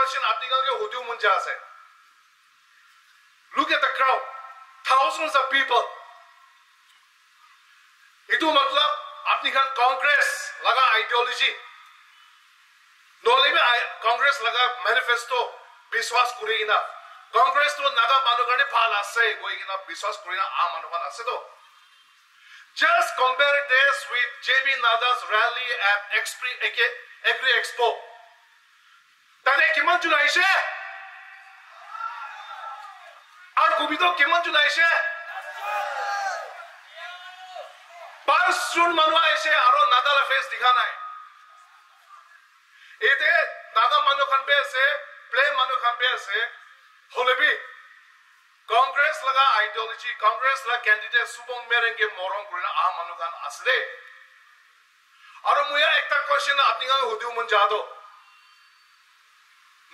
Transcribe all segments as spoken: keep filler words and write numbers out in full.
question apni khan ke hudibo mon jai ase. Look at the crowd. Thousands of people. Etu matlab apni khan Congress laga ideology, nohole bi ai-, Congress laga manifesto biswas kuri kena, Congress to Naga manu karne bhal ase koi kena biswas kuri kena aha manu khan ase to. Just compare this with J B Nadda's rally at Exp-, Agri Expo. Tate kiman jun ahishe? Aru Covid to kiman jun ahishe? Panch jun manu ahishe aru Nadda la face dikha nai. Ete Naga manu khan bi ase, plain manu khan bi ase, hole bi Congress laga ideology, Congress laga candidate Subong Mereng ke morom kurina aha manu khan ase de. Aru moi ekta question apni khan hudibo mon jai to.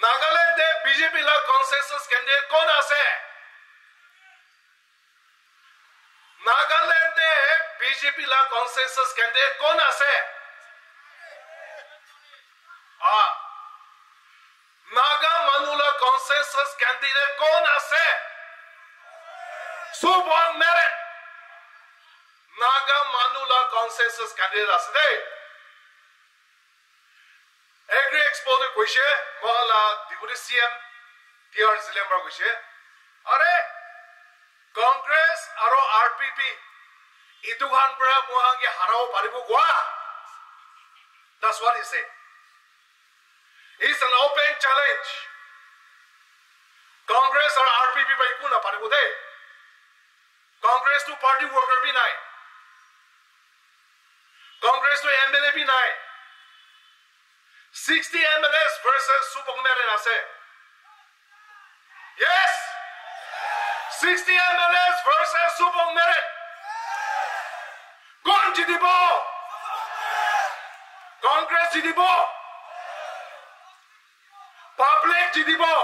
Nagaland te B J P laga consensus candidate kon ase? Nagaland te B J P laga consensus candidate kon ase? Ah. Naga manu laga consensus candidate kon ase? Subong Mereng. Naga manu laga consensus candidate ase de. Agri Expo te koishe, mohan laga Deputy C M T R Zillian para koishe, "Are, Congress aru R P P, etu khan para mohan ke harabo paribo kua?" That's what he said. It's an open challenge. Congress aru R P P para eku na paribo de. Congress to party worker bi nai. Congress to M L A bi nai. Sixty M L As versus Subong Mereng ase. Yes! Sixty M L As versus Subong Mereng. Kon jitibo? Congress jitibo. Public jitibo.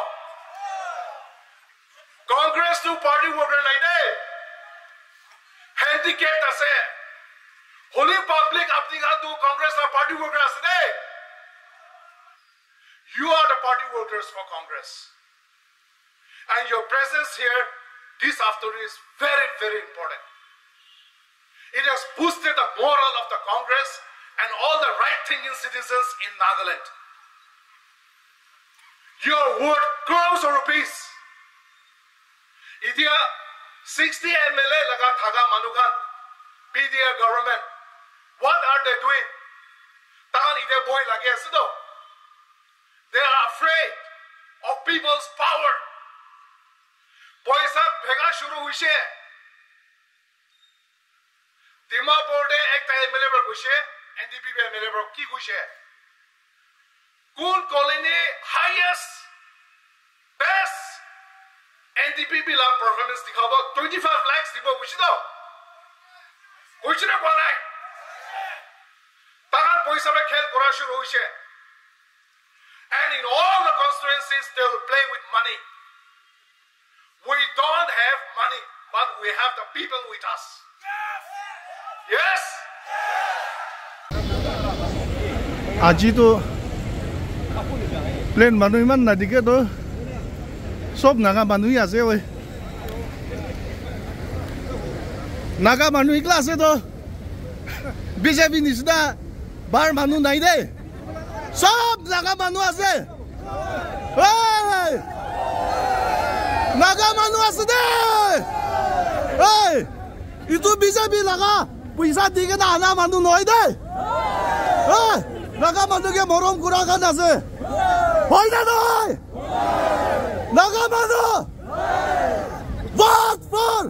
Congress to party worker nai de. Handicap ase. Holi public apni khan tu Congress la party worker ase de. You are the party workers for Congress. And your presence here this afternoon is very, very important. It has boosted the morale of the Congress and all the right-thinking citizens in Nagaland. You are worth crores of rupees. Itia sixty M L A laga thaka manu khan, P D A government, what are they doing? Tahan itia bhoi lagi ase to. They are afraid of people's power. Poisa bhega shuru hoise. Dimapur te ekta M L A para koise, N D P P M L A para ki koise? Kun colony highest, best N D P P la performance dikhabo, twenty five lakhs dibo, koise to? Koise na koa nai? Tahan poisa para khel kora shuru hoise. And in all the constituencies, they will play with money. We don't have money, but we have the people with us. Yes! Aji to plain manu iman nadikhe to, sob Naga manu hi ase oi. Naga manu ekla ase to, B J P nisina bahar manu nai de. Sob Naga manu ase. Hey! Naga manu ase de. Hey! Itu B J P laga poisa di kena ana manu nohoi de. Hey! Naga manu ke morom kura khan ase. Hoi na nohoi? Naga manu! Vote for